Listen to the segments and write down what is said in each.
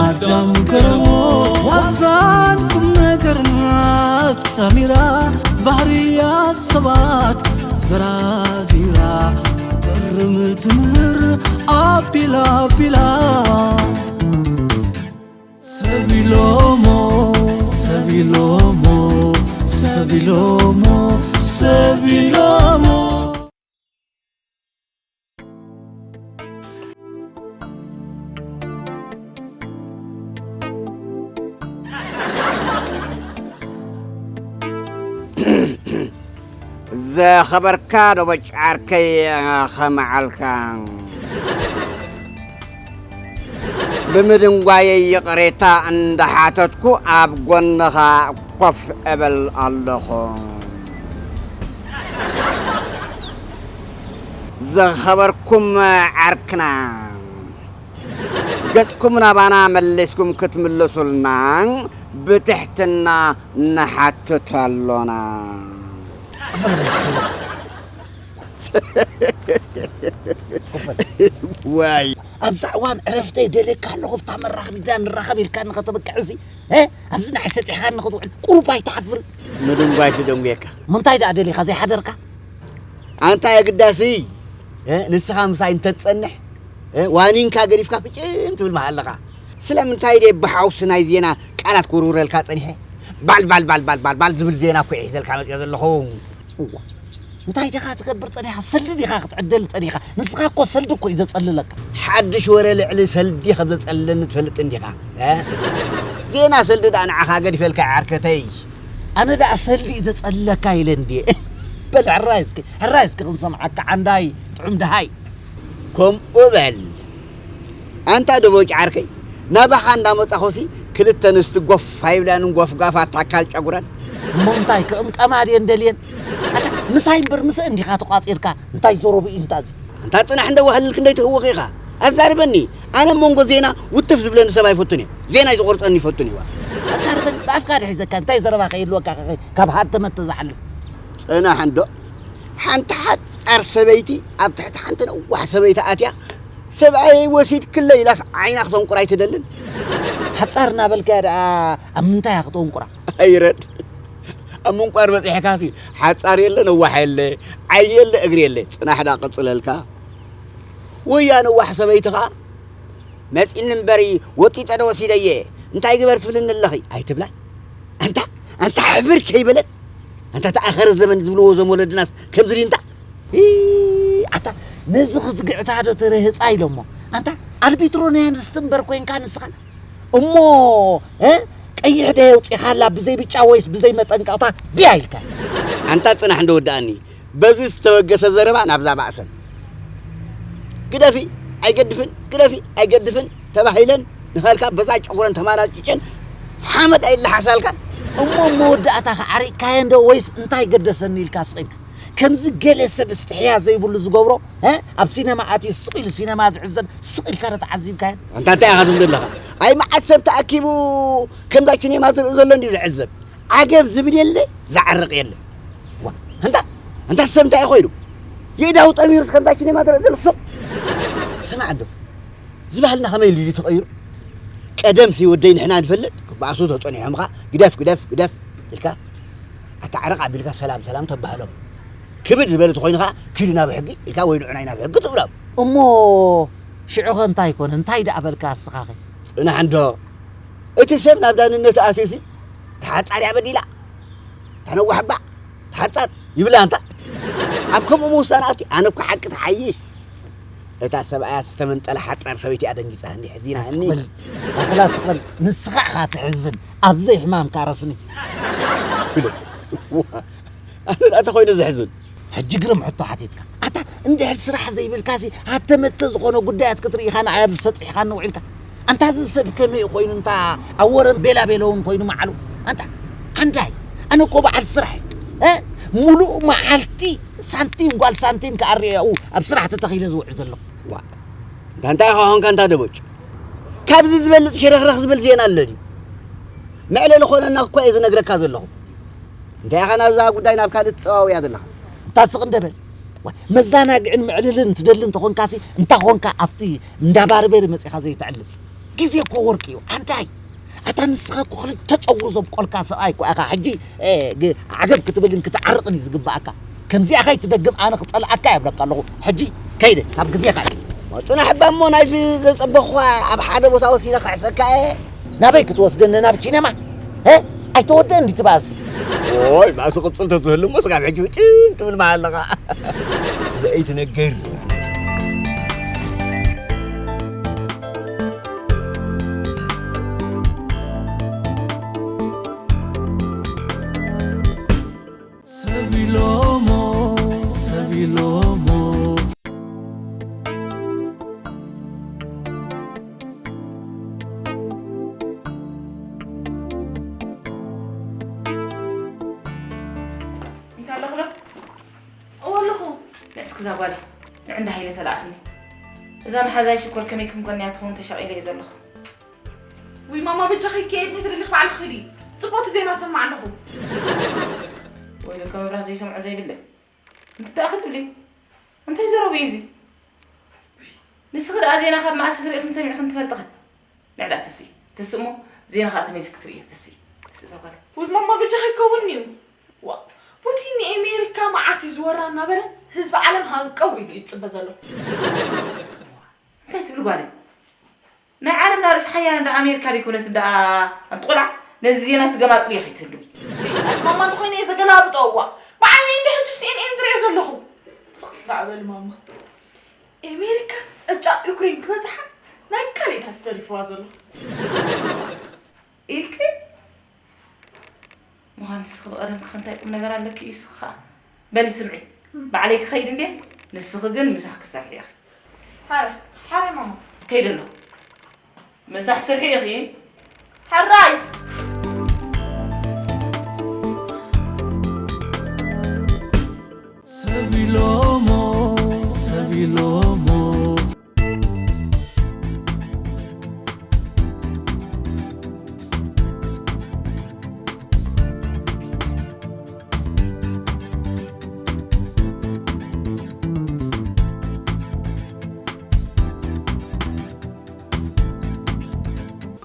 ኣዳም ገረሞ ዋዛን ቁም ነገርና ኣጣሚራ፣ ባህርያት ሰባት ዘራዚራ፣ ጥርም ትምህር ኣቢላ ኣቢላ። ሰብ ኢሎሞ፣ ሰብ ኢሎሞ፣ ሰብ ኢሎሞ፣ ሰብ ኢሎሞ። ዝኸበርካ ዶቦጭ ዓርከይ፣ ኸመዓልካ? ብምድንጓየይ ይቕሬታ እንዳሓተትኩ ኣብ ጎንኻ ኮፍ እብል ኣለኹ። ዝኸበርኩም ዓርክና፣ ገጽኩም ናባና መሊስኩም ክትምልሱልና ብትሕትና ንሓትት ኣሎና። ዋይ፣ ኣብዛ እዋን ዕረፍተይ ደልየካ ኣለኹ፣ ኣብታ መራኸቢት ንራኸብ ኢልካኒ ከተብቅዕሲ፣ እ? ኣብዚ ንዓይ ሰጢሕካኒ ክትውዕል ቁሩብ ኣይትሓፍር? ምድንጓይሲ ደንጉየካ። ምንታይ ደኣ ደሊኻ ዘይሓደርካ? ኣንታ የግዳሲ፣ እ፣ ንስኻ ምሳይ እንተትጸንሕ፣ እ፣ ዋኒንካ ገዲፍካ ፍጭም ትብል መሃለኻ። ስለምንታይ ደይ ብሓውሲ ናይ ዜና ቃላት ክውርውረልካ ጸኒሐ? ባል ባል ባል ባል ባል ባል ዝብል ዜና እኮ እየ ሒዘልካ መጽየ ዘለኹ። እዋ፣ እንታይ ዲኻ ትገብር ጸኒኻ? ሰልዲ ዲኻ ክትዕደል ጸኒኻ? ንስኻ እኮ ሰልዲ እኮ እዩ ዘጸልለካ። ሓድሽ ወረ ልዕሊ ሰልዲ ከም ዘጸልለኒ ትፈልጥ እንዲኻ? እ? ዜና ሰልዲ ደኣ ንዓኻ ገዲፈልካ ዓርከተይ። ኣነ ደኣ ሰልዲ እዩ ዘጸልለካ ኢለ እንድየ። በል ሕራይ እስኪ፣ ሕራይ እስኪ ክንሰምዓካ ዓንዳይ ጥዑም ደሃይ። ከምኡ በል። ኣንታ ደቦጭ ዓርከይ፣ ናባኻ እንዳመጻኹሲ ክልተ ኣንስቲ ጎፍ ኣይብላንን ጎፍጋፋት ኣካል ጨጉረን። እሞ እንታይ ክቕምቀማ ድየን ደልየን? ኣታ ምሳይ እምበር ምስአን ዲኻ ተቋጺርካ? እንታይ ዘረቡ እዩ እንታ እዚ? ኣንታ ጽናሕ እንደ ዋህልል ክንደይ ትህውኽ ኢኻ? ኣዛርበኒ። ኣነ ኣብ መንጎ ዜና ውትፍ ዝብለኒ ሰብ ኣይፈቱን እየ። ዜና እዩ ዝቖርጸኒ ይፈቱን እየ። ኣዛርበኒ። ብኣፍካ ድሒዘካ እንታይ ዘረባ ከይህልወካ ከ ካብ ሃተመተ ዝሓልፍ? ጽናሕ እንዶ። ሓንቲ ሓጻር ሰበይቲ ኣብ ትሕቲ ሓንቲ ነዋሕ ሰበይቲ ኣትያ፣ ሰብኣየይ ወሲድክለይ ኢላስ ዓይና ክተንቁራ ኣይትደልን። ሓጻር እናበልካያ ደኣ ኣብ ምንታይ እያ ክተንቁራ? ኣይረድ። ኣብ ምንቋር በጺሕካሲ ሓጻር የለ ነዋሕ የለ ዓይኒ የለ እግሪ የለ። ጽናሕ ደኣ ቀጽለልካ። ወይ እያ ነዋሕ ሰበይቲ ኸኣ መጺኒ እምበሪ ወጢጠ ዶ ወሲደየ እንታይ ግበር ትብልኒ ኣለኺ ኣይትብላ። ኣንታ ኣንታ ሕብር ከይበለት ኣንታ ተኣኸረ ዘመን ዝብልዎ እዞም ወለድናስ ከምዚ ድዩ እንታ። ኢ፣ ኣታ ነዚ ክትግዕታ ዶ ተረህጻ ኢሎሞ። ኣንታ ኣርቢትሮ ናይ ኣንስቲ እምበር ኮይንካ ንስኻ። እሞ፣ እ፣ ቀይሕ ዶ የውጺኻላ ብዘይ ብጫ ወይስ ብዘይ መጠንቀቕታ ቢያ ኢልካ? ኣንታ ጽናሕ እንዶ ወድኣኒ። በዚ ዝተበገሰ ዘረባ ናብዛ ባእሰን። ግደፊ ኣይገድፍን፣ ግደፊ ኣይገድፍን ተባሂለን ንኸልካ በዛ ጨጉረን ተማላጭጨን ሓመድ ኣይለሓሳልካን። እሞ መወዳእታኻ ዓሪቕካየን ዶ ወይስ እንታይ ገደሰኒ ኢልካ ስቕ ኢልካ? ከምዚ ገለ ሰብ እስትሕያ ዘይብሉ ዝገብሮ፣ እ? ኣብ ሲነማ ኣትዩ ስቕ ኢሉ ሲነማ ዝዕዘብ ስቕ ኢልካ ዶ ተዓዚብካየን? ኣንታ እንታይ ኢኻ ትብል ዘለኻ? ኣይ መዓት ሰብ ተኣኪቡ ከምዛ ቺኔማ ዝርኢ ዘሎ እንድዩ ዝዕዘብ። ዓገብ ዝብል የለ፣ ዝዓርቕ የለ። ዋ፣ ኣንታ ኣንታ ሰብ እንታይ ኮይኑ? የእዳው ጠሚሩስ ከምዛ ቺኔማ ዝርኢ ዘሎ ሱቕ። ስማዕ እንዶ። እዚ ባህልና ከመይ ኢሉ ድዩ ተቐይሩ? ቀደምሲ ወደይ ንሕና ንፈልጥ ክበኣሱ ተጸኒሖምኻ ግደፍ ግደፍ ግደፍ ኢልካ ኣታ ዓረቕ ኣቢልካ ሰላም ሰላም ተባህሎም። ክብድ ዝበለ ተኾይኑ ኸኣ ኪዱ ናብ ሕጊ ኢልካ ወይ ንዑናይ ናብ ሕጊ ትብሎም። እሞ ሽዑኸ እንታይ ኮነ? እንታይ ደኣ በልካ እስኻኸ? ጽናሕ እንዶ እቲ ሰብ ናብ ዳንነት ኣትዩሲ ተሓጻርያ በዲላ ተነዋሕባ ተሓጻር ይብላ ኣንታ ኣብ ከምኡ ምውሳን ኣትዩ ኣነ እኮ ሓቂ ተሓይሽ እታ ሰብኣያ ዝተመንጠለ ሓጻር ሰበይቲ ኣደንጊጻ እንዲ ሕዚና እኒ ኣኽላ ስቕል ንስኻ ኢኻ ትሕዝን ኣብ ዘይሕማምካ ረስኒ ኣነ ኣተ ኮይነ ዘሕዝን ሕጂ ግርም ሕቶ ሓቲትካ ኣታ እንድሕር ስራሕ ዘይብልካሲ ሃተመተ ዝኾነ ጉዳያት ክትርኢ ኢኻ ንዓይ ኣብዚ ሰጢሕኻኒ ውዒልካ ኣንታ እዚ ሰብ ከመይ ኮይኑ እንታ ኣብ ወረን ቤላ ቤለውን ኮይኑ መዓሉ ኣንታ ዓንዳይ ኣነ እኮ በዓል ስራሕ እየ እ ሙሉእ መዓልቲ ሳንቲም ጓል ሳንቲም ከኣ ርእየ ኣብኡ ኣብ ስራሕ ተተኺለ ዝውዕል ዘለኹ ዋ እንታ እንታይ ኢኻ ኾንካ እንታ ደቦጭ ካብዚ ዝበልፅ ሽርኽርኽ ዝብል ዜና ኣሎ ድዩ መዕለሊ ኾነና እኳ እየ ዝነግረካ ዘለኹ እንታይ ኢኻ ናብዛ ጉዳይ ናብ ካልእ ትፀዋውያ ዘለኻ እንታ ስቕ እንደ በል መዛናግዕን ምዕልልን ትደሊ እንተኾንካሲ እንታይ ኾንካ ኣብቲ እንዳ ባርቤሪ መፂኻ ዘይተዕልል ግዜ እኮ ወርቂ እዩ ኣንታይ። ኣታ ንስኻ እኮ ክልተ ጸጉሩ ዘብቆልካ ሰብኣይ እኮ ኢኻ። ሕጂ ዓገብ ክትብልን ክትዓርቕን እዩ ዝግብኣካ። ከምዚኣ ከይትደግም ኣነ ክጸልኣካ የብለካ ኣለኹ። ሕጂ ከይደ ካብ ግዜኻ እዩ። ጽናሕ እባ እሞ ናይዚ ዘጸበኹኻ ኣብ ሓደ ቦታ ወሲደ ክሕሰካ እየ። ናበይ ክትወስደኒ ናብ ቺነማ? ኣይተወደእን ድትባስ? ኦይ ባእሲ ቅጽል ተትህሉ እሞ ስጋብ ሕጂ ውጭን ትብል ማሃለኻ። ዘይትነገር። ሰቢሎሞ ሰቢሎሞ። እንታይ ኣለኽሎ? እወ ኣለኹ። ንዕስኪ እዛ ጓለይ ንዕንዳ ሃይለ ተላእኽኒ። እዛ መሓዛይ ሽኮር ከመይ ክምኮንያ ትኸውን ተሻቒለ እየ ዘለኹ። ውይ ማማ በጃኺ ከየድኒ ትደሊ ባዕልኺ ኺዲ። ጽቡቕቲ ዜና ሰማዕ ኣለኹ። ወይለከ መብራት ዘይሰምዖ ዘይብለ። እንታይ ክትብሊ? እንታይ ዘረቡ እዩ እዚ? ንስኺ ደኣ ዜና ካብ መኣስ ክርኢ ክንሰሚዕ ክንትፈልጥኸ? ንዕዳ ተሲ ተስእሞ ዜና ከዓ ተመልሲ ክትርእዮ ተሲ ተስእ ዘጓለ። ውይ ማማ በጃኺ ይከውን እዩ። ዋ ፑቲን ንኤሜሪካ መዓስ እዩ ዝወራ እናበለ ህዝቢ ዓለም ሃንቀው ኢሉ እዩ ዝፅበ ዘሎ። እንታይ ትብል ጓለይ? ናይ ዓለምና ርእሲ ሓያል እንዳ ኣሜሪካ ደይኮነት እንዳ ኣንቲ ቆልዓ ነዚ ዜና ትገማጥልዮ ከይትህልዊ። ኣቲ ማማ እንተኾይነ እየ ዘገላብጦ እዋ ብዓይነይ እንዲ ሕጂ ብሲኤንኤን ዝሪኦ ዘለኹ። ስቕ እንዳዕ በሊ ማማ። ኤሜሪካ ዕጫ ዩክሬን ክበፅሓ ናይ ካልእ እዩ ተሪፍዋ ዘሎ። ኢልኪ? ምዃን ንስኺ ብቐደምኪ እንታይ ቁም ነገር ኣለኪ እዩ እስኺ ኸዓ? በሊ ስምዒ፣ ባዕለይ ክኸይድ እንድየ፣ ንስኺ ግን ምሳኺ ክትሰርሒ ኢኺ። ሓረ፣ ሓረ ማማ። ከይደ ኣለኹ። ምሳሕ ስርሒ ኢኺ። ሕራይ። ሰቢሎሞ፣ ሰቢሎሞ።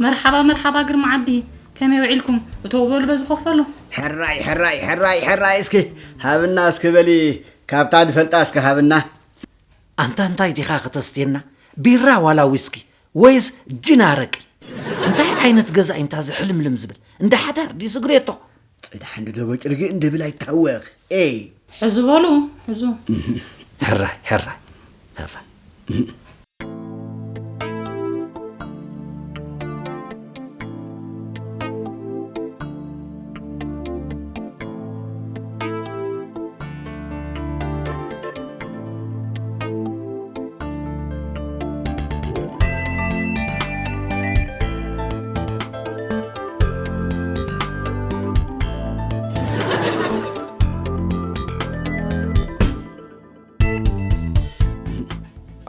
መርሓባ መርሓባ ግርማ ዓዲ፣ ከመይ ውዒልኩም? እተው በሉ በዚ ኮፍ በሉ። ሕራይ ሕራይ ሕራይ ሕራይ፣ እስኪ ሃብና እስኪ በሊ፣ ካብታ ድፈልጣ እስኪ ሃብና። ኣንታ እንታይ ዲኻ ከተስትየና? ቢራ ዋላ ዊስኪ ወይስ ጅን ኣረቂ? እንታይ ዓይነት ገዛ እዩ እንታ ዝሕልምልም ዝብል? እንዳ ሓዳር ድዩ ስግሬቶ? ጽዳሕ እንዲ ደቦ ጭርጊ እንድብል ኣይታወኽ። ኤይ! ሕዙ በሉ፣ ሕዙ። ሕራይ፣ ሕራይ፣ ሕራይ።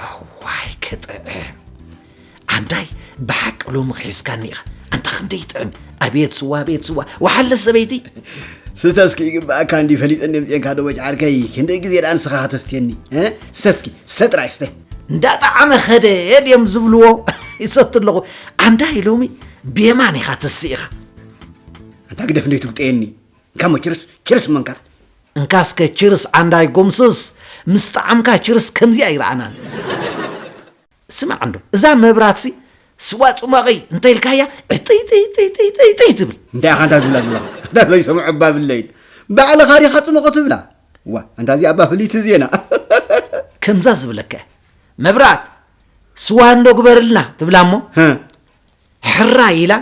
ኣዋይ ክጥዕም! ዓንዳይ ብሓቂ ሎሚ ክሒዝካኒ ኢኻ። ኣንታ ክንደይ ይጥዕም! ኣቤት ስዋ፣ ኣቤት ስዋ! ወሓለ ሰበይቲ! ስተ እስኪ ይግብኣካ እንዲ ፈሊጠ እንዲ ምፅኤንካ ዶ ወጭ ዓርከይ? ክንደይ ግዜ ደኣ ንስኻ ከተስትየኒ? እ? ስተ እስኪ፣ ስተ ጥራይ ስተ። እንዳጠዓመ ኸደ ድዮም ዝብልዎ? ይሰቲ ኣለኹ። ዓንዳይ ሎሚ ብየማን ኢኻ ተስእ ኢኻ። ኣንታ ግደፍ እንደ ትውጠየኒ። እንካሞ ችርስ፣ ችርስ መንካት። እንካስከ ችርስ ዓንዳይ ጎምስስ፣ ምስ ጣዕምካ ችርስ ከምዚኣ ኣይረኣናን። ስማዕ እንዶ፣ እዛ መብራትሲ ስዋ ጽሟቐይ እንተ ኢልካያ፣ ዕጥይጥይጥይጥይጥይ ትብል። እንታይ ኢኻ እንዳ ትብላ ዘለኻ? እንዳ ዘይሰምዑ እባ ብለይን። ባዕልኻ ዲኻ ጽሞቕ ትብላ? ዋ፣ እንዳ እዚኣ እባ ፍልይቲ ዜና። ከምዛ ዝብለካ፣ መብራት፣ ስዋ እንዶ ግበርልና ትብላ እሞ፣ ህእ። ሕራይ ኢላ፣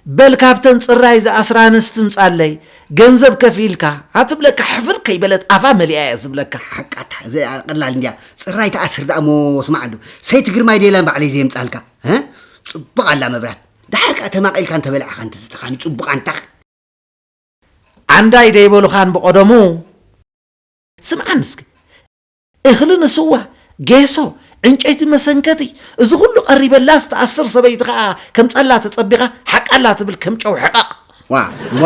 በል ካብተን ጽራይ ዝኣስራ ኣንስቲ ምጻለይ፣ ገንዘብ ከፊልካ፣ ኣትብለካ ሕፍር ከይበለት ኣፋ መሊኣ እያ ዝብለካ። ሓቃታ፣ እዚኣ ቀላል እንድያ። ጽራይ ትኣስር ደኣ እሞ ስማዕ እንዶ። ሰይቲ ግርማይ ደይላን ባዕለይ ዘየምጻልካ። እ? ጽቡቕ ኣላ መብራት። ደሓር ከኣ ተማቒልካ እንተበላዕኻ እንተዘተኻኒ ጽቡቕ ኣንታ። ዓንዳይ ደይበሉኻን ብቐደሙ? ስምዓኒ እስኪ። እኽሊ ንስዋ፣ ጌሶ፣ ዕንጨይቲ መሰንከቲ፣ እዚ ኩሉ ቀሪበላስ ትኣስር ሰበይቲ ኸኣ ከምጻላ ተጸቢኻ ሓቃላ ትብል ከም ጨው ሕቐቕ። ዋ፣ እሞ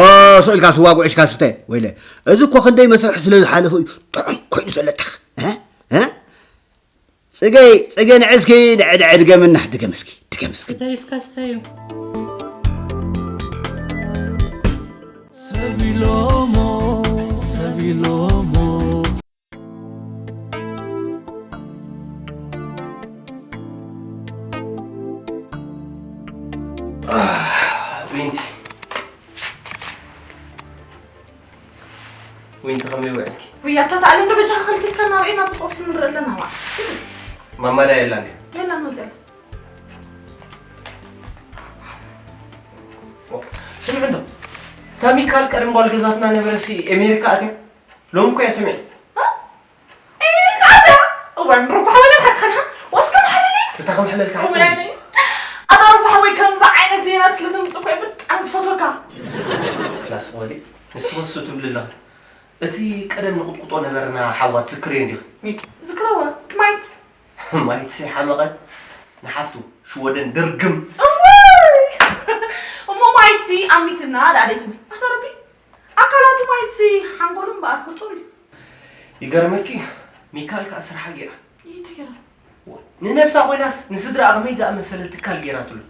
ስእልካ ስዋ ጉዕሽካ ስተ፣ ወይለ። እዚ እኮ ክንደይ መስርሕ ስለ ዝሓለፎ እዩ ጥዑም ኮይኑ ዘለታኽ። እ? እ? ጽገይ፣ ጽገ ንዕስኪ፣ ንዕ፣ ንዕ፣ ድገምና፣ ድገም እስኪ፣ ድገም። ስተዩ እስካ ስተዩ። ሰብ ኢሎሞ ሰብ ኢሎሞ ዊንቲ ዊንቲ ከመይ ውዕልኪ? ውይ ኣታ ተኣለም ዶ በጃኻ ከልክልካ ናርእና ጽቆፍ ንርኢ ኣለና ዋ። ማማ ዳ የላን ድያ? የላን ወጸላ። ስምዕ እንዶ እታ ሚካል ቀደም ጓል ገዛትና ነበረሲ ኣሜሪካ ኣትያ ሎም እኮ እያ ስምዒ ኤሜሪካ ኣትያ እዋን ሩባ ሓወይ ናብ ሓቅኻ ወስከ ማሕለለይ ትታ ከመሕለልካ ወያኔ ኣታ ሩባ ሓወይ ከምዚ ዓይነት ዜና ስለ ተምጽእ እኮ ብጣዕሚ ዝፈትወካ ላስ ቆሊ ንስኸሱ ትብሊ ኣለኻ እቲ ቀደም ንቕጥቁጦ ነበርና ሓዋ ትዝክርዮ እንዲኺ ዝክረዋ ትማይት ማይትሲ ሓመቐት ንሓፍቱ ሽወደን ድርግም እዋይ እሞ ማይትሲ ኣሚትና ዳኣ ደይትብል ኣታ ረቢ ኣካላቱ ማይትሲ ሓንጎሉ እምበኣር ፍጡር እዩ ይገርመኪ ሚካል ከዓ ስርሓ ገይራ ይተገራ ንነብሳ ኮይናስ ንስድራኣ ከመይ ዝኣመሰለ ትካል ገይራትሉ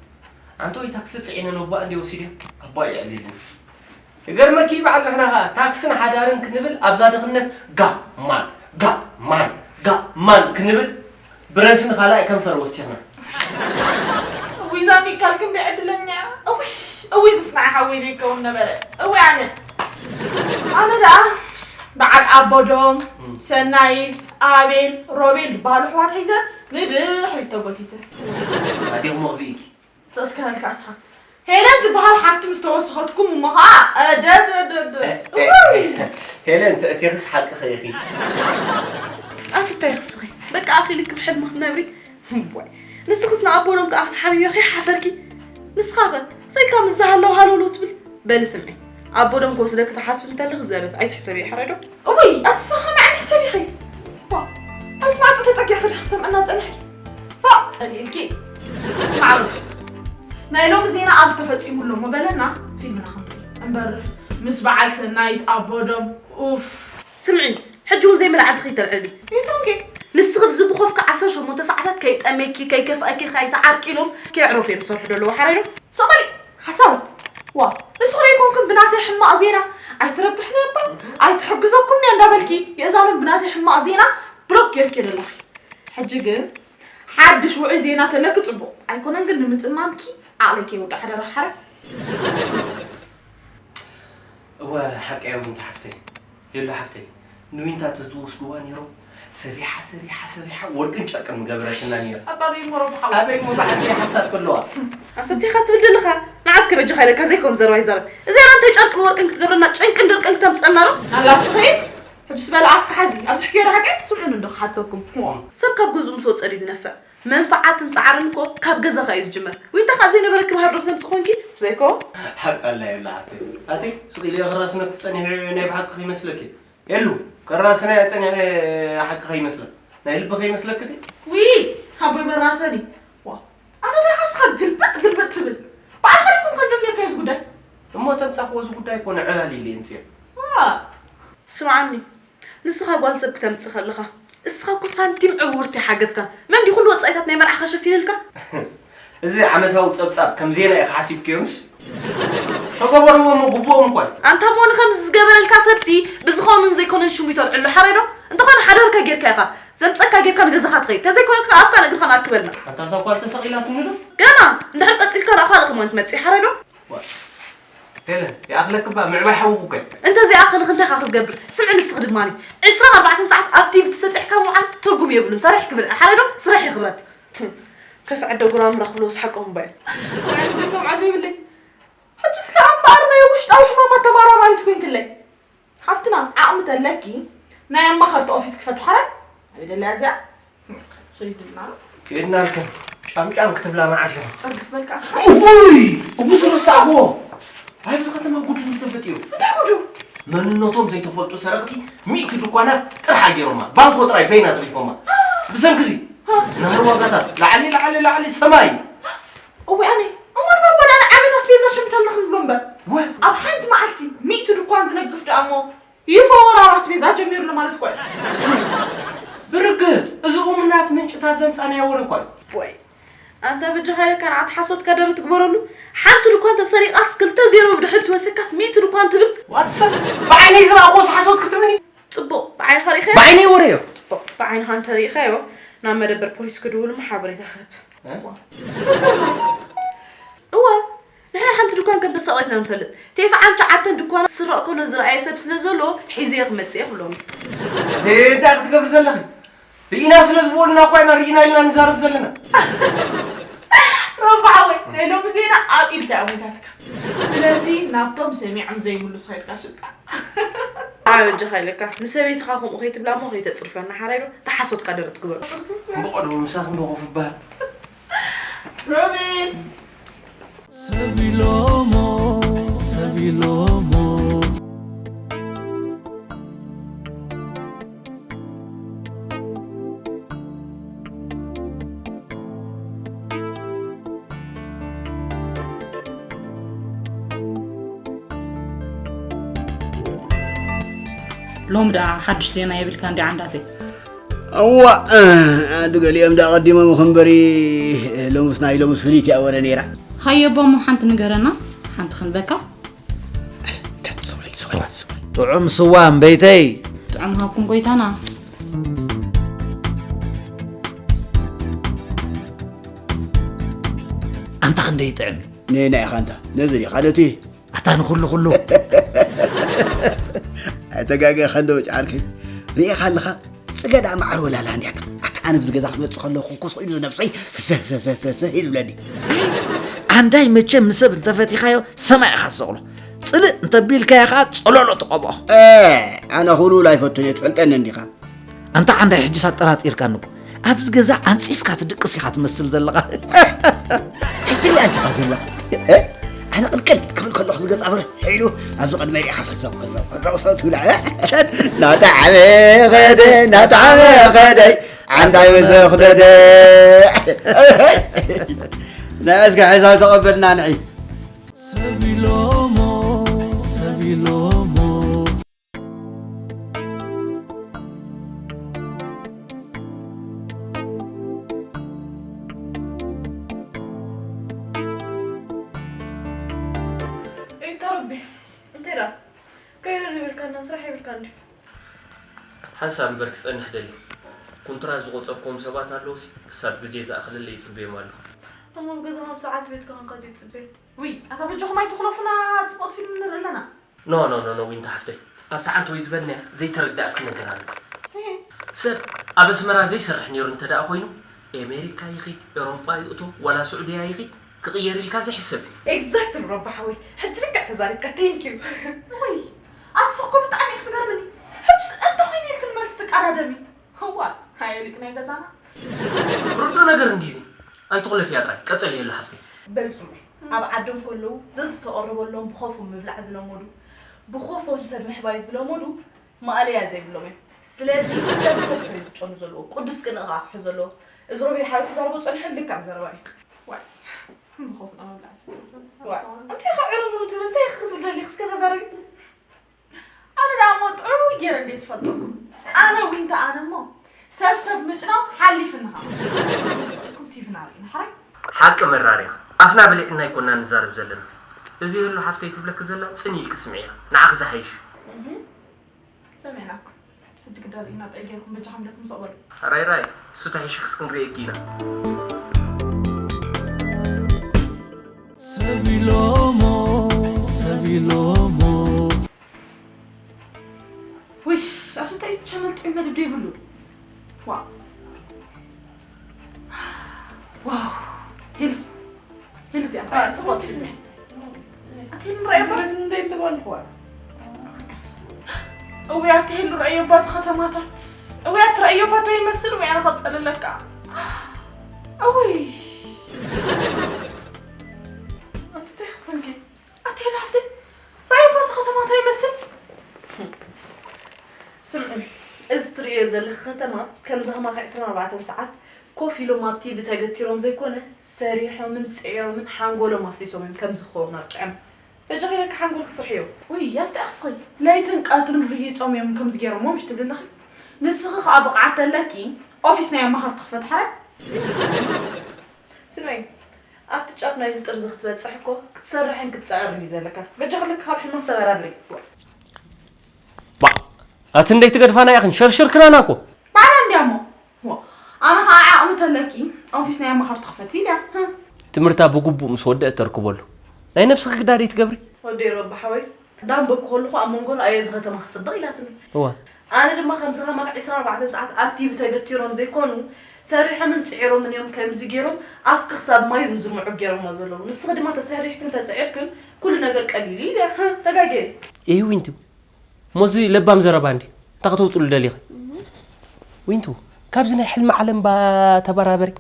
ኣንተ ወይ ታክሲ ፅዒነ ነባ እንዲ ወሲደ ኣባ ይዕልልን ይገርመኪ በዓል ንሕና ከዓ ታክስን ሓዳርን ክንብል ኣብዛ ድኽነት ጋ ማን ጋ ማን ጋ ማን ክንብል ብረስን ካልኣይ ከንፈር ወሲኽና እዊዛ ሚካል ክንደይ ዕድለኛ እውይ እውይ ዝስማዕ ሓወይ ዘይከውን ነበረ እውይ ኣነ ኣነ ደኣ በዓል ኣቦዶም ሰናይት ኣቤል ሮቤል ዝበሃሉ ኣሕዋት ሒዘ ንድሕሪት ተጎቲተ ኣዴኹም ኣኽፊእኪ ተስከረልካ እስኻ ሄለን ትበሃል ሓፍቲ ምስ ተወሰኸትኩም እሞ ኸዓ ደደደደ ሄለን ተእቴኽስ ሓቅኺ ኢኺ ኣፍታይ ክስኺ በቃ ኣኺልክ ብሕልሚ ክትነብሪ ዋይ ንስኽስ ንኣቦሎም ከዓ ክትሓብዮ ከይሓፈርኪ ንስኻ ኸ ስኢልካ ምስ ዝሃለዉ ሃለውለው ትብል በሊ ስምዒ ኣቦዶም ክወስደኪ ትሓስቢ እንተለኺ ዘበት ኣይትሕሰቢ ሓረዶ እውይ ኣቲ ንስኻ ከመይ ዓይነት ሰብ ኢኺ ዋ፣ ኣብቲ ማዕጾ ተጸጊዕኺ ዲኺ ክሰምዐና ዝጸናሕኪ ፋእ ጸሊእልኪ ስምዓሉ ናይ ሎሚ ዜና ኣብዚ ተፈጺሙ ኣሎ እሞ በለና ፊልምና ክንርኢ እምበር ምስ በዓል ሰናይት ኣቦዶም ኡፍ ስምዒ ሕጂ እውን ዘይመልዓልቲ ከይተልዕሊ ይተንኪ ንስኺ ብዝብኾፍካ ዓሰርተ ሸሞንተ ሰዓታት ከይጠሜኪ ከይከፍኣኪ ከይተዓርቂ ኢሎም ከየዕረፉ እዮም ዝሰርሑ ዘለዉ ሓራይ ዶ ሰቐሊ ሓሳዊት ዋ ንስኹም ኣይኮንኩም ብናተይ ሕማቕ ዜና ኣይትረብሕኒ እባ ኣይትሕግዘኩም እያ እንዳበልኪ የእዛኖም ብናተይ ሕማቕ ዜና ብሎክ ጌርኪ ዘለኺ ሕጂ ግን ሓድሽ ውዑይ ዜና ተለኪ ጽቡቕ ኣይኮነን ግን ንምጽማምኪ ዓቕለይ ከይወድእ ሓደራ ሓረ እወ ሓቀይ እውን ሓፍተይ የሎ ሓፍተይ ንዊንታ ተዝወስድዋ ነይሮም ሰሪሓ ሰሪሓ ሰሪሓ ወርቅን ጨርቅን ምገበረትና ነይራ ኣባበይ ሞረቡ ሓው ኣበይ ሞ ብሓቂ ሓሳብ ከለዋ ኣንተ ቲኻ ትብል ዘለኻ ንዓስከ በጃኻ ኢለካ ዘይኮን ዘረባ ይዛረብ እዚኣ እንታይ ጨርቅን ወርቅን ክትገብረና ጨንቅን ድርቅን ክተምፀና ዶ ኣላስኺ ሕጅስ በለ ኣፍካ ሓዚ ኣብዚ ሕክዮ ዶ ሓቂ ስምዑን እንዶ ክሓተኩም ሰብ ካብ ገዝኡ ምስ ወፀ ድዩ ዝነፍዕ መንፍዓትን ፃዕርን እኮ ካብ ገዛኻ እዩ ዝጅመር ዊንታ ከዓ ዘይነበረኪ ባህር ዶ ክተምፅእ ኮንኪ ዘይኮ ሓቃላ የብላ ሓፍተይ ኣቲ ስቕ ኢለ ክራስነኪ ፀኒሐ ናይ ብሓቂ ከይመስለኪ የሉ ከራስና እያ ፀኒሐ ሓቂ ከይመስላ ናይ ልቢ ከይመስለኪ እቲ ዊ ሃቦይ መራሰኒ ዋ ኣቶ እንታይ ካስኻ ግልብጥ ግልብጥ ትብል በዓልኻ ዲኩም ከንደም ጌርካ እዚ ጉዳይ እሞ ተምፃኽዎ እዚ ጉዳይ ኮነ ዕላል ኢለ የምፅኦ ዋ ስምዓኒ ንስኻ ጓል ሰብ ክተምፅእ ከለኻ እስኻ እኮ ሳንቲም ዕውርቲ ሓገዝካ መን ድዩ ኩሉ ወፃኢታት ናይ መርዓኻ ሸፊንልካ እዚ ዓመታዊ ፀብፃብ ከም ዜና ኢኻ ሓሲብክዮ ምሽ ተገበርዎ እሞ ግቡኦም እኳ እዩ። ኣንታ እሞ ንኸምዚ ዝገበረልካ ሰብሲ ብዝኸውንን ዘይኮነን ሽሙ ይተልዕሉ ሓራይ ዶ እንተኾነ ሓዳርካ ጌርካ ኢኻ ዘምፀካ ጌርካ ንገዛኻ ትኸይድ ተዘይኮነ ከዓ ኣፍካ ንእግርኻ ንኣክበልና ኣንታ እዛ ጓል ተሰቒላትኒ ዶ ገና እንድሕር ቀፂልካ ዳኣ ካልእ ከማን ትመፅእ ሓራይ ዶ ሄለን ይኣኽለኪ እባ ምዕባይ ሓውኺ እኮ እየ። እንተ ዘይኣኽልኺ እንታይ ኢኻ ክትገብር? ስምዒ ንስኺ ድማ ዕስራን ኣርባዕተን ሰዓት ኣብ ቲቪ ተሰጢሕካ ምውዓል ትርጉም የብሉን። ሰሪሕኪ ብልዒ። ሓራይ ዶ? ስርሒ ክብረት። ከስዐዶ ጉራምራ ክብልዎስ ሓቆም እባ እዮም። ዋይ ዘይሰምዖ ዘይብለይ ሕጅስ ከኣ እምበኣር ናይ ውሽጣዊ ሕማማት ተመራማሪት ኮይንክለይ ሓፍትና ዓቕሚ ተለኪ ናይ ኣማኸርቲ ኦፊስ ክፈትሓ ኣበይ ደለያ እዚኣ ሰይድና ከይድናልክን ጫምጫም ክትብላ መዓት ኢኹም። ጸርግፍ በልካ ኣስኻ። እውይ! እቡ ዝረሳዕዎ ኣብዚ ከተማ ጉድ እንዲ ተፈጢሩ። እንታይ ጉዱ? መንነቶም ዘይተፈልጡ ሰረቕቲ ሚእቲ ድኳናት ጥራሕ ኣገይሮማ። ባንኮ ጥራይ በይና ኣትሪፎማ። ብሰንኪ እዚ ናህሪ ዋጋታት ላዕሊ ላዕሊ ላዕሊ ሰማይ። እወ ኣነ እሞ ንባባ ንዓመት ኣስቤዛ ሸምተልና ክንብሎ እምበር ወ ኣብ ሓንቲ መዓልቲ ሚእቲ ድኳን ዝነግፍ ደኣ እሞ ይፈወራር ኣስቤዛ ጀሚሩ ኣሎ ማለት እኮ እዩ። ብርግጽ እዚ እሙናት ምንጭታት ዘምጻናዮ ወረ እኮ እዩ። ወይ ኣንታ በጃኻ ኢለካ ንዓት ሓሶትካ ደረት ግበረሉ። ሓንቲ ድኳን ተሰሪቓስ ክልተ ዜሮ ብድሕሪ ትወስካስ ሚእቲ ድኳን ትብል። ዋትሰ ብዓይነይ ዝረኣኽዎስ ሓሶት ክትብልኒ? ጽቡቕ፣ ብዓይንኻ ርኢኻዮ? ብዓይነይ ወረዮ። ጽቡቕ፣ ብዓይንኻ እንተሪኢኻዮ ናብ መደበር ፖሊስ ክድውል እሞ ሓበሬታ ክህብ። እዋ፣ ንሕና ሓንቲ ድኳን ከም ተሰቕለት ኢና ንፈልጥ። ቴስዓን ትሽዓተን ድኳናት ዝስረቕ ከሎ ዝረኣየ ሰብ ስለ ዘሎ ሒዘዮ ክመጽእ እየ ክብሎም። እንታይ ክትገብሪ ዘለኺ? ርኢና ስለ ዝበሉና እኳ ኢና ርኢና ኢልና ንዛረብ ዘለና። ሮፋ ሓወይ ናይ ሎሚ ዜና ኣብ ኢድካ እያ ሞይታትካ። ስለዚ ናብቶም ሰሚዖም ዘይብሉ ስኸድካ ሽጣ። ኣበጃኻ ኢለካ ንሰበይትኻ ከምኡ ከይትብላ እሞ ከይተፅርፈና ሓራይ ዶ ተሓሶትካ ደረት ግበሩ። ብቐድሙ ምሳኹም ዶ ኮፍ ይበሃል። ሮቤል ሰብ ኢሎሞ ሰብ ኢሎሞ ሎም ደኣ ሓድሽ ዜና የብልካ እንዲ ዓንዳተይ። እዋ ኣዲ ገሊኦም ደኣ ቀዲሞም እምበሪ ሎምስ ናይ ሎምስ ፍልይቲ እያ ወረ ነይራ። ሃየቦ እሞ ሓንቲ ንገረና ሓንቲ ክንበካ። ጥዑም ስዋ እምበይተይ። ጥዑም ሃብኩም ጎይታና። ኣንታ ክንደይ ይጥዕም እዩ። ንየና ኢኻ ኣንታ ነዚ ዲኻ ነቲ ኣታ ንኹሉ ኩሉ ኣይተጋገ ከንደው ጫርኪ ርኢኻ ኣለኻ ጽገዳ መዓር ወላላ እንዲያ ኣታ ኣነ ብዚ ገዛ ክመጽእ ከለኹ ኩስ ኢሉ ነብሰይ ፍስህ ፍስህ ፍስህ ይብለኒ ኣንዳይ መቸም ንሰብ እንተፈቲኻዮ ሰማይ ኢኻ ትሰቕሎ ጽልእ እንተቢልካዮ ኸዓ ጸሎሎ ትቐብኦ ኣነ ኩሉ ኣይፈቱን እየ ትፈልጠኒ እንዲኻ ኣንታ ዓንዳይ ሕጅስ ኣጠራጢርካኒ እኮ ኣብዚ ገዛ ዓንጺፍካ ትድቅስ ኢኻ ትመስል ዘለኻ። ኣይትሪኣ እንዲኻ ዘለኻ ኣነ ቅልቅል ክብል ከለኹ ዝገጻ ብርህ ኢሉ ኣብዚ ቅድመይ ሪኢኻ ፈዘው ፈዘው ፈዘው ሰው ትብላ ናጣዕመ ኸደ ናጣዕመ ኸደይ ዓንዳይ መዘኽደደ ናይ እስከ ሕዛብ ተቐበልና ንዒ ሰብ ኢሎሞ ሰብ ኢሎሞ እታ ረቢ እንታይ ደኣ ከይረ ይብልካና ስራሕ ይብልካ እንዲ ሓንሳብ እምበር ክጸንሕ ደሊ ኩንትራት ዝቆጸርክዎም ሰባት ኣለውሲ ክሳብ ግዜ ዝኣኽለለይ ይጽበዮም ኣለኹ። እሞ ኣብ ገዛኻ ምስ ዓቲ ቤትካ ኮንካ ዘይትጽበዮም? ውይ ኣታ በጃኹም ኣይትኹለፉና ጽቡቕ ፊልም ንርኢ ኣለና። No no no no ዊንታ ሓፍተይ ኣብታ ዓንተወይ ዝበልናያ ዘይተረዳእኪ ነገር ኣሎ ሰብ ኣብ ኣስመራ ዘይሰርሕ ነይሩ እንተ ደኣ ኮይኑ ኤሜሪካ ይኺድ ኤሮጳ ይእቶ ዋላ ሱዕድያ ይኺድ ክቕየር ኢልካ ዘይሕሰብ እዩ። Exactly ሮባ ሓወይ ሕጂ ልክዕ ተዛሪብካ thank you። ውይ ኣቲ ስኽኮ ብጣዕሚ ኢኺ ትገርምኒ ሕጅስ እንታይ ኮይነ ኢልክኒ መልሲ ትቃዳደሚ። እዋ ኣየሊቅ ናይ ገዛና። ርዱእ ነገር እንድዩ እዚ ኣይትኹለፍያ ጥራይ ቀጸልየሉ ሓፍተይ። በል ስምዑ ኣብ ዓዶም ከለዉ ዘዝተቐረበሎም ብኾፉ ምብላዕ ዝለመዱ ብኾፎም ሰብ ምሕባይ ዝለመዱ ማእለያ ዘይብሎም እዮም። ስለዚ ሰብ ሰብ ሰብ እዩ ክጨኑ ዘለዎ ቅዱስ ቅንኢ ከኣ ክሕዞ ኣለዎ። እዚ ሮቤል ሓወይ ክዛረቦ ጸኒሑ ልክዕ ዘረባ እዩ። ዋይ ብኾፍና ምብላዕ ዝለመዱ። ዋእ እንታይ ኢኻ ዕርምርም ትብል እንታይ ኢኺ ክትብል ደሊኺ እስከ ተዛረቢ። ኣነ ደኣ እሞ ጥዑይ ገይረ እንድየ ዝፈልጠኩም። ኣነ ዊንታ ኣነ እሞ ሰብ ሰብ ምጭናው ሓሊፍኒ ኸኣ። ስቕ ኢልኩም ቲቪና ርኢና ሕራይ። ሓቂ መራር እያ። ኣፍና በሊዕና ኣይኮናን ንዛረብ ዘለና። እዚ ህሉ ሓፍተይ ትብለኪ ዘላ ጽን ኢልኪ ስምዕያ። ንዓኺ ዝሓይሽ እዩ። እህ ሰሚዕናኩም። ሕጂ ግዳ ርኢና ጥዑይ ገይርኩም በጃኹም ኢለኩም ስቕ በሉ። ሕራይ ራይ። እሱ ተሒሹክስ ክንርእየኪ ኢና። ሰብ ኢሎሞ ሰብ ኢሎሞ ውይ ኣረ እንታይ እዚ ቻነል ጥዑይ መደብ ዶ የብሉ ዋው ዋው ሄሉ ሄሉ እዚኣ እንታይ ጽቡቕ ፊልም እያ ኣቲ ሄሉ ንረኣዮ እባ ፊልም እንደ ይብልዋ ኣለዋ እውይ ኣቲ ሄሉ ረኣዮ እባ እዚ ከተማታት እውይ ኣቲ ረኣዮ እባ እንታይ ይመስል እውይ ኣነ ከጸልለካ እውይ ኣቲ እንታይ ክኾንኪ ኣቲ ሄሉ ሓፍተይ ራእይ እባ እዚ ከተማ እንታይ ይመስል? ስምዒ፣ እዚ ትርእዮ ዘለኺ ከተማ ከምዚ ከማኺ ዕስራን ኣርባዕተን ሰዓት ኮፍ ኢሎም ኣብ ቲቪ ተገቲሮም ዘይኮነ ሰሪሖምን ጽዒሮምን ሓንጎሎም ኣፍሲሶም እዮም ከምዚ ክኸውን ኣብቂዖም። በጃኺ ኢለኪ ሓንጎልኪ ስርሕዮ። ውይ ኣስጢኣኺ ስኺ፣ ለይትን ቀትርን ርሂጾም እዮም ከምዚ ገይሮሞ ምሽ ትብሊ ኣለኺ? ንስኺ ከኣ ብቕዓት ተለኪ ኦፊስ ናይ ኣማኸርቲ ክፈትሓ ረ? ስመይ፣ ኣብቲ ጫፍ ናይቲ ጥርዚ ክትበጽሕ እኮ ክትሰርሕን ክትጸዕርን እዩ ዘለካ። በጃ ክልክ ካብ ሕልምኻ ተበራብሪ። ባ፣ ኣቲ እንደይ ትገድፋና ኢኽን ሸርሽርክናና እኮ። ባዕላ እንድያ እሞ። ዋ፣ ኣነ ኸዓ ዓቕሚ ተለኪ ኦፊስ ናይ ኣማኸርቲ ክፈቲ ኢልያ። ህም። ትምህርታ ብግቡእ ምስ ወደአት ተርክበሉ። ናይ ነብስኺ ግዳ ደይ ትገብሪ? ወደይ ሮባ ሓወይ፣ ዳንበብ ከለኹ ኣብ መንጎ ኣዮ እዚ ከተማ ክትጽብቕ ኢላትኒ። እዋ። ኣነ ድማ ከምዚ ከማኽ ዕስራን ኣርባዕተን ሰዓት ኣብ ቲቪ ተገቲሮም ዘይኮኑ፣ ሰሪሖምን ጽዒሮምን እዮም ከምዚ ገይሮም ኣፍኪ ክሳብ ማይ እዮም ዝምዑ ገይሮሞ ዘለዉ። ንስኺ ድማ ተሰሪሕክን ተጽዒርክን ኩሉ ነገር ቀሊል እዩ ኢልያ። ህም፣ ተጋግየ። ኤህ ዊንቱ፣ እሞ እዚ ለባም ዘረባ እንዲ፣ እንታይ ከተውጽሉ ደሊኺ? ዊንቱ፣ ካብዚ ናይ ሕልሚ ዓለም ባ ተበራበሪ፣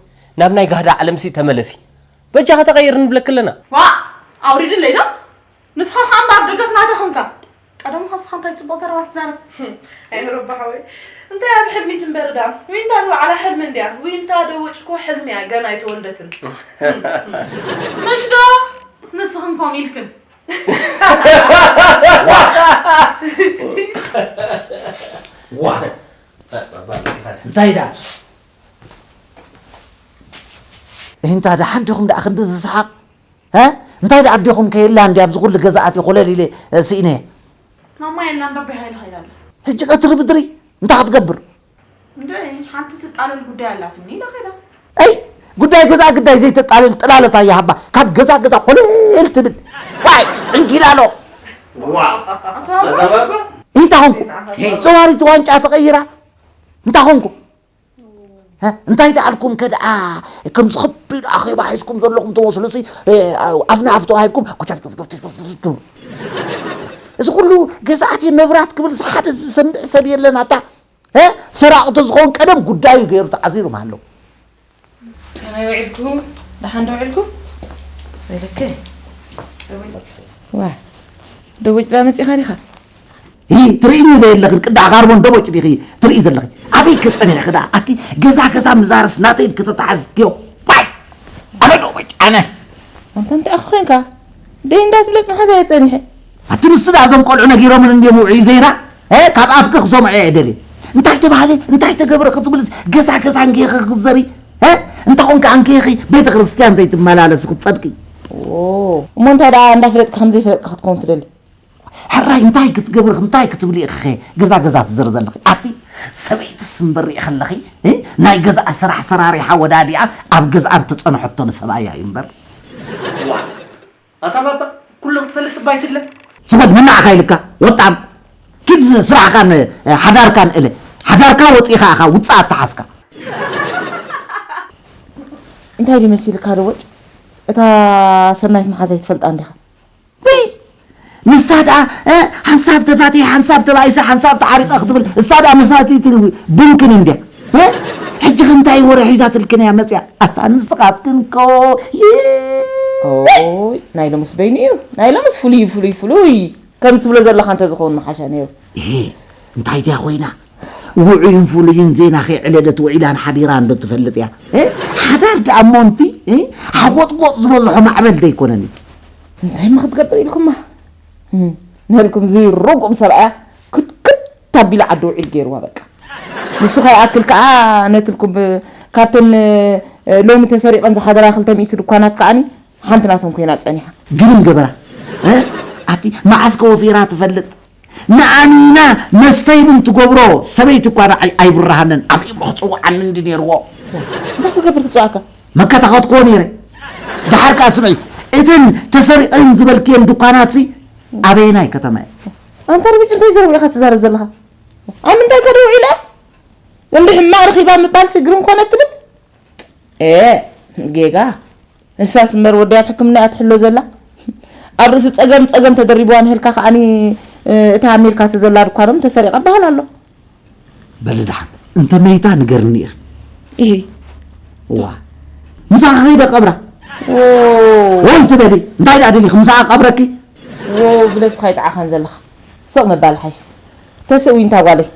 ናብ ናይ ጋህዳ ዓለምሲ ተመለሲ። በጃኻ ተቐየር ንብለኪ ኣለና። ዋ፣ ኣውሪድለይ ዶ? ንስኻ ኸኣ እምበር ደገፍ ናተይ ኾንካ። ቀደሙ ኸስኻ እንታይ ጽቡቕ ዘረባ ትዛረብ? ኣይ ሮባ ሓወይ፣ እንታይ ኣብ ሕልሚ ትንበር ዳ? ዊንታ ንባዕላ ሕልሚ እንድያ። ዊንታ ደወጭ እኮ ሕልሚ እያ፣ ገና ኣይተወልደትን። ምሽ ዶ? ንስኽን ከምኡ ኢልክን። ዋ! እንታይ ዳ? እንታ ደሓን ዲኹም ደኣ ክንዲ ዝስሓቕ? ሀ? እንታይ ደኣ ኣዴኹም ከየላ እንዲ ኣብዚ ኩሉ ገዛ ኣትየ ኮለል ኢለ፣ እ፣ ስኢነየ። ማማ የላን፣ ባባ ሓይሉ ከይዳ ኣላ። ሕጂ ቀትሪ ብድሪ እንታይ ክትገብር? እንደ ሓንቲ ትጣለል ጉዳይ ኣላትኒ ኢላ ከይዳ። ኣይ፣ ጉዳይ ገዛ ግዳይ ዘይተጣልል ጥላለት ኣያ ሃባ። ካብ ገዛ ገዛ ኮለል ትብል። ዋይ፣ ዕንኪላሎ። ዋ። ኣታ ባባ? እንታይ ኾንኩ? ሄ። ዘዋሪት ዋንጫ ተቐይራ? እንታይ ኾንኩ? ሀ? እንታይ ደኣልኩም ከ ደኣ? ከምዚ ከቢድ ኣኼባ ሒዝኩም ዘለኹም ትመስሉ ሲ፣ እ፣ ኣፍ ንኣፍ ተዋሂብኩም፣ ጎቻብ፣ ጎቻብ፣ ጎቻብ፣ ጎቻብ፣ ጎቻብ። እዚ ኩሉ ገዛእቲ መብራት ክብል ሓደ ዝሰምዕ ሰብ የለን ኣታ። እ? ሰራቒ ተዝኸውን ቀደም ጉዳዩ ገይሩ ተዓዚሩ ምሃለዉ። ከመይ ውዒልኩም? ደሓን ዶ ውዒልኩም? ወይለከ። ዋ፣ ደቦጭ ዳ መጺኻ ዲኻ? ሂ፣ ትርእይኒ ዶ የለኽን? ቅዳሕ ካርቦን ደቦጭ ዲኺ ትርእይ ዘለኺ? ኣበይ ከ ጸኒሕኺ ደኣ? ኣቲ ገዛ ገዛ ምዛርስ ናተይ ክትተሓዝ ክዮ። ዋይ! ኣነ ደቦጭ፣ ኣነ። ኣንተ እንታይ ኣኹ ኾንካ? ደይ እንዳትብለጽ መሓዛ እየ ጸኒሐ። ኣቲ ንሱ ደኣ እዞም ቆልዑ ነጊሮምን እንድዮም ውዑይ ዜና፣ እ፣ ካብ ኣፍኪ ክሰምዖ እየ ደልየ። እንታይ ተባህለ፣ እንታይ ተገብረ ክትብልስ ገዛ ገዛ እንጌኺ ክትዘሪ፣ እ? እንተ ኾንካ እንጌኺ ቤተ ክርስቲያን ዘይትመላለሲ ክትጸድቂ። ኦ፣ እሞ እንታይ ደኣ እንዳፍለጥካ ከም ዘይፈለጥካ ክትከውን ትደሊ? ሕራይ እንታይ ክትገብሪ፣ እንታይ ክትብሊ ኢኺ ገዛ ገዛ ትዘሪ ዘለኺ? ኣቲ ሰበይትስ እምበር ሪኢ ከለኺ፣ እ? ናይ ገዛኣ ስራሕ ሰራሪሓ ወዳዲኣ ኣብ ገዛኣ እንተጸንሐቶ ንሰብኣያ እዩ እምበር። ኣታ ባባ፣ ኩሉ ክትፈልጥ ትባይ ትድለ? ዝበል መናዕኻ ኢልካ፣ ወጣም። ኪድ ስራሕካን ሓዳርካን እለ። ሓዳርካ ወፂእኻ ኢኻ ውፅእ ኣተሓዝካ። እንታይ ድዩ መሲልካ ዶ ወጭ? እታ ሰናይት መሓዛይ ትፈልጣ እንዲኻ? ውይ! ንሳ ደኣ፣ እ፣ ሓንሳብ ተፋቲሐ፣ ሓንሳብ ተባኢሰ፣ ሓንሳብ ተዓሪቐ ክትብል፣ እሳ ደኣ መሳቲት ቡንክን እንድያ። እ? ሕጂ ከ እንታይ ወረ ሒዛትልክን እያ መጽያ? ኣታ ንስኻትክን እኮ፣ ይ-፣ ኦይ፣ ናይ ሎምስ በይኑ እዩ። ናይ ሎምስ ፍሉይ፣ ፍሉይ፣ ፍሉይ። ከም ትብሎ ዘለኻ እንተዝኸውን ምሓሸ ነይሩ። እሄ፣ እንታይ ድያ ኮይና? ውዑይን ፍሉይን ዜና ከይዕለለት ውዒላን ሓዲራን ዶ ትፈልጥ እያ? እ? ሓዳር ደኣ እሞ እንቲ፣ እ? ሓጎጥጎጥ ዝበዝሖ ማዕበል ዶ ኣይኮነን እዩ? እንታይ እሞ ክትገብር ኢልኩማ? እም፣ ነልኩም እዚ ርጉም ሰብኣያ ክትክት ኣቢሉ ዓዲ ውዒል ገይርዋ በቃ። ንሱ ከይኣክል ከኣ ነትልኩም ብ-፣ ካብተን፣ እ፣ ሎሚ ተሰሪቐን ዝሓደራ ክልተ ሚእቲ ድኳናት ከኣኒ ሓንቲ ናቶም ኮይና ጸኒሓ። ግርም ገበራ። እ? ኣቲ መዓስ ከ ወፊራ ትፈልጥ? ንኣሚና መስተይ ቡን ትገብሮ ሰበይቲ እኳ ንዓይ ኣይብርሃንን። ኣበይ እሞ ክጽውዓኒ እንዲ ነይርዎ? እንታይ ክገብር ክጽዋዕካ? መከታኸትክዎ ነይረ። ደሓር ከኣ ስምዒ፣ እተን ተሰሪቐን ዝበልክየን ድኳናትሲ ኣበየናይ ከተማ እየን? ኣንታ ርብጭ እንታይ ዘረባ ኢኻ ትዛረብ ዘለኻ? ኣብ ምንታይ ከ ደው ኢላ? እንዲ ሕማቕ ረኺባ ምባል ስግርም ኮነ ትብል? ኤ፣ ጌጋ። ንሳስ እምበር ወደይ ኣብ ሕክምና እያ ትሕሎ ዘላ። ኣብ ርእሲ ጸገም ጸገም ተደሪብዋ ንህልካ ከኣኒ፣ እ፣ እታ ኣሜሪካ ዘላ ድኳኖም ተሰሪቓ በሃል ኣሎ። በሊ ደሓን፣ እንተ መይታ ንገርኒ ኢኺ። ኢሂ። ዋ። ምሳኺ ከይደ ቀብራ። ዎ። ወይ ትበሊ፣ እንታይ ደኣ ደሊኺ ምሳኣ ቀብረኪ? ዎ፣ ብነብስኻ ይጥዓኻን ዘለኻ። ስቕ ምባል ሓይሽ። ተስእ ዊንታ ጓለይ።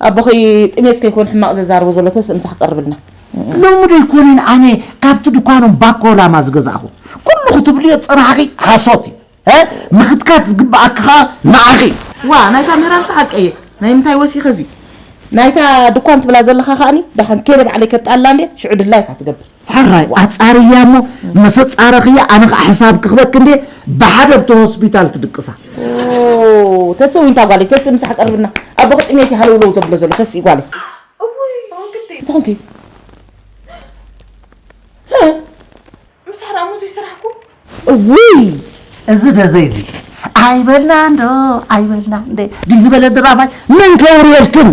ኣቦኺ ጥሜት ከይኮን ሕማቕ ዘዛርቦ ዘሎ ተስእ ምሳሕ ቀርብልና። ሎሚ ዶ ኣይኮነን ኣነ ካብቲ ድኳኖም ባኮ ላማ ዝገዛእኹ? ኩሉ ክትብልዮ ዝጸናሕኺ ሓሶት እዩ። እ? ምኽትካት ዝግብኣኪ ኸኣ ንዓኺ። ዋ፣ ናይ ካሜራ ምሳሕ ሓቀየ። ናይ ምንታይ ወሲኸ እዚ? ናይታ ድኳን ትብላ ዘለኻ ከኣኒ ደሓን ከይደ ባዕለይ ከጣላ እንዴ ሽዑ ድላይካ ትገብር። ሕራይ ኣጻርያ እሞ መሰ ጻረኽያ ኣነ ኸዓ ሕሳብ ክኽበክ እንዴ ብሓደ ኣብቲ ሆስፒታል ትድቅሳ። ተስእ ዊንታ ጓለይ ተስእ ምሳሕ ቀርብና ኣቦ ክጥሜት ሃለውለው ተብሎ ዘሎ ተስእ ጓለይ። እውይ ኣንግዲ ትኾንኪ ምሳሕ ደኣ ሙዙ ይስራሕኩ። እውይ እዚ ደዘይ እዚ ኣይበልና እንዶ ኣይበልና እንደ ድዩ ዝበለ ድራፋይ መን ከውርየልክን?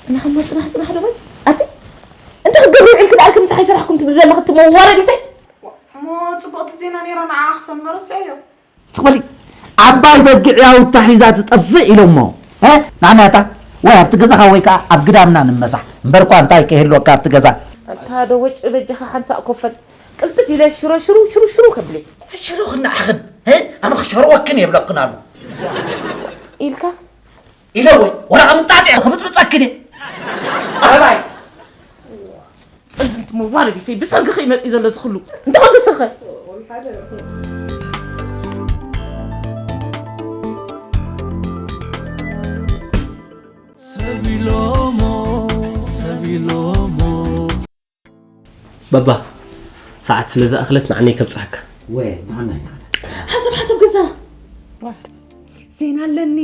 ጽናሕ እሞ ጽናሕ ጽናሕ ዶ በል ኣቲ እንተ ክትገብሪ ውዒልኪ ደኣ ምሳሕ ይስራሕኩም ትብል ዘለኺ እቲ መዋረዲተይ። እሞ ጽቡቕቲ ዜና ነይራ ንዓ ክሰመሮ ስዕዮ። ትቕበሊ ዓባይ በጊዕ ያውታ ሒዛ ትጠፍእ ኢሎሞ። እ? ናናታ ወይ ኣብቲ ገዛኻ ወይ ከዓ ኣብ ግዳምና ንመሳሕ እምበርኳ እንታይ ከይህልወካ ኣብቲ ገዛ። ኣታ ዶ ወጭ በጃኻ ሓንሳእ ኮፈል ቅልጥፍ ኢለ ሽሮ ሽሩ ሽሩ ሽሩ ከብለይ። ሽሮ ክናዕኽን እ? ኣነ ክሸርወክን የብለክን ኣሎ። ኢልካ ኢለ ወይ ወላ ምጣጥዕ ክብጥብጸክን እየ። ኣረባይ ጽልምቲ መዋረዲተይ ብሰንኪ ከይመጽእ ዘሎ ዝኽሉ እንተኾን ብሰኸ ሰቢሎሞ ሰቢሎሞ ባባ ሰዓት ስለ ዝኣኽለት ንዓነይ ከብጽሓካ። ወ ንዓና ንዓና ሓንሳብ ሓንሳብ ገዛና ዜና ኣለኒ።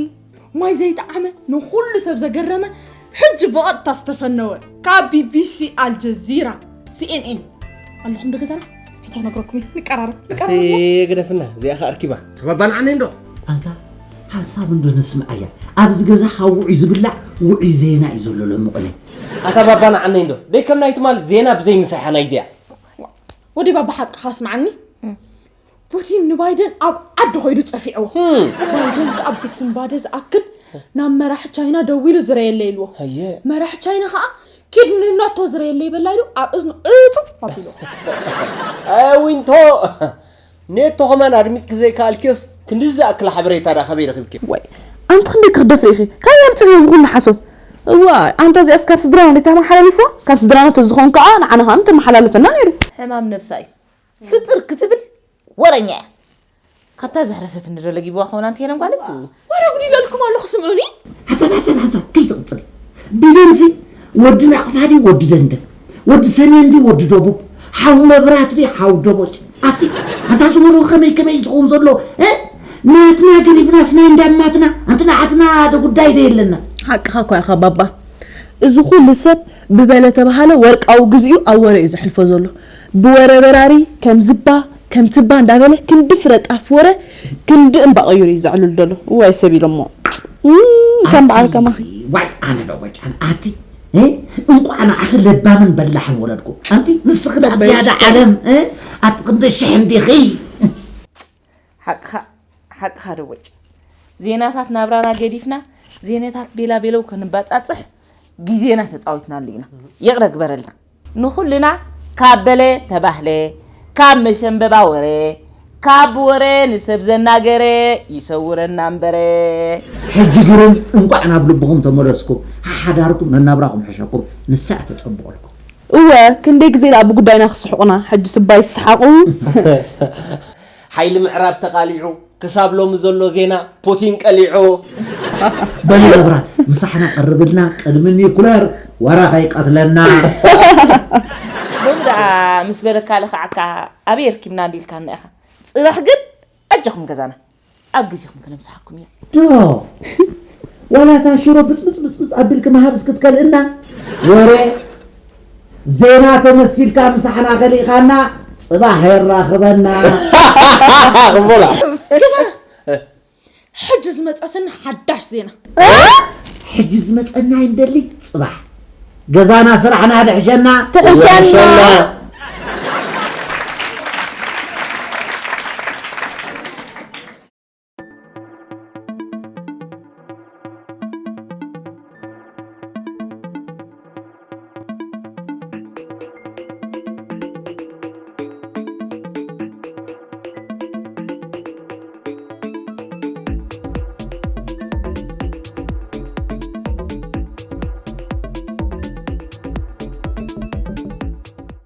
ማይ ዘይጠዓመ ንኹሉ ሰብ ዘገረመ ሕጂ ብቐጥታ ዝተፈነወ ካብ ቢቢሲ ኣልጀዚራ ሲኤንኤን ኣለኹም ዶ ገዛና ሕጂ ክነግረኩም እዩ ንቀራረብ እቲ ንቀራረብ ግደፍና እዚኣ ከኣ ኣርኪባ ተባባና ዓነይ እንዶ ኣንታ ሓንሳብ እንዶ ንስምዓያ ኣብዚ ገዛ ካብ ውዑይ ዝብላዕ ውዑይ ዜና እዩ ዘሎ ሎሚ ቁለ ኣታ ባባና ዓነይ እንዶ ደይ ከም ናይ ትማል ዜና ብዘይ ምሳሕ ናይ እዚኣ ወዲ ባባ ሓቅኻ ስምዓኒ ፑቲን ንባይደን ኣብ ዓዲ ኾይዱ ጸፊዕዎ። ባይደን ከኣ ብስንባደ ዝኣክል ናብ መራሒ ቻይና ደዊሉ ዝረየለይ ኢልዎ። መራሒ ቻይና ከኣ ኪድ ንነቶ ዝረየለይ በላ ኢሉ ኣብ እዝኑ ዕጹ ኣቢልዎ። ዊንቶ ኔቶ ከማን ኣድሚጽኪ ዘይከኣልክዮስ ክንድዚ ዝኣክል ሓበሬታ ዳ ከበይ ረኺብኪ? ዋይ ኣንቲ ክንደይ ክኽደፊ ኢኺ? ካበይ ኣምጺእዮ እዚ ኩሉ ሓሶት? እዋይ ኣንታ እዚኣስ ካብ ስድራና እንዴት ተመሓላሊፍዋ? ካብ ስድራና ተዝኾን ከኣ ንዓና ከኣ ምተመሓላለፈና ነይሩ። ሕማም ነብሳ እዩ። ፍጥር ክትብል ወረኛ እያ። ካብታ ዘሕረሰትኒ ዶ ለጊብዋ ክኸውን ኣንቲ ሄለን ጓለይ? ወረ ጉድ ይበልኩም ኣለኹ ስምዑኒ። ሓሳብ ሓሳብ ሓሳብ ከይትቕጥል። ቢደንሲ ወዲ ናቕፋ ድዩ ወዲ ደንደን? ወዲ ሰሜን ድዩ ወዲ ደቡብ? ሓው መብራት ድዩ ሓው ደቦጭ? ኣቲ ኣንታ ዝወሮ ከመይ ከመይ ዝኸውን ዘሎ? እ? ናትና ገዲፍናስ ናይ እንዳማትና ኣንቲ ንዓትና ዶ ጉዳይ ዶ የለና? ሓቅኻ እኮ ኢኻ ባባ። እዚ ኩሉ ሰብ ብበለ ተባሃለ ወርቃዊ ግዚኡ ኣብ ወረ እዩ ዘሕልፎ ዘሎ። ብወረ በራሪ ከም ዝባ ከም ትባ እንዳበለ ክንዲ ፍረ ጣፍ ወረ ክንዲ እምባ ቀይሩ እዩ ዘዕልሉ ዘሎ። እዋይ ሰብ ኢሎሞ። እም፣ ከም በዓል ከማኺ። ዋይ ኣነ ዶ ወጭ ኣነ ኣቲ እ? እንቋዕ ንዓኺ ለባምን በላሕን ወለድኩ። ኣንቲ ንስኺ ደኣ ዝያዳ ዓለም እ? ኣቲ ክንዲ ሽሕ እንዲኺ። ሓቅኻ ሓቅኻ ደወጭ ዜናታት ናብራና ገዲፍና ዜናታት ቤላ ቤለው ከንባጻጽሕ ግዜና ተጻዊትናሉ ኢና። ይቕረ ግበረልና ንኹልና ካብ በለ ተባህለ ካብ መሸንበባ ወረ ካብ ወረ ንሰብ ዘናገረ ይሰውረና እምበረ። ሕጂ ግርም እንቋዕ ናብ ልብኹም ተመለስኩም። ሓሓዳርኩም ነናብራኹም ሕሸኩም ንሳ እተጸብቐልኩም። እወ ክንደይ ግዜ ደኣ ብጉዳይና ክስሕቑና ሕጂ ስባ ይስሓቑ። ሓይሊ ምዕራብ ተቓሊዑ ክሳብ ሎሚ ዘሎ ዜና ፑቲን ቀሊዑ። በሉ መብራት ምሳሕና ቀርብልና ቅድሚ ኒኩለር ወራ ከይቀትለና። ሎሚ ደኣ ምስ በለካ ልኽዓካ ኣበይ ኣርኪብና እንዲልካና ኢኻ። ጽባሕ ግን ኣጆኹም ገዛና ኣብ ግዜኹም ክነምስሓኩም እያ። ዶ ዋላ እታ ሽሮ ብጽብጽ ብጽብጽ ኣቢልኪ ምሃብስ ክትከልእና ወረ ዜና ተመሲልካ ምሳሕና ከሊእኻና ጽባሕ የራኽበና። ቅቡላ ገዛና ሕጂ ዝመጸስና ሓዳሽ ዜና ሕጂ ዝመጸና ይንደሊ ጽባሕ ገዛና ስራሕና ድሕሸና ትሕሸና።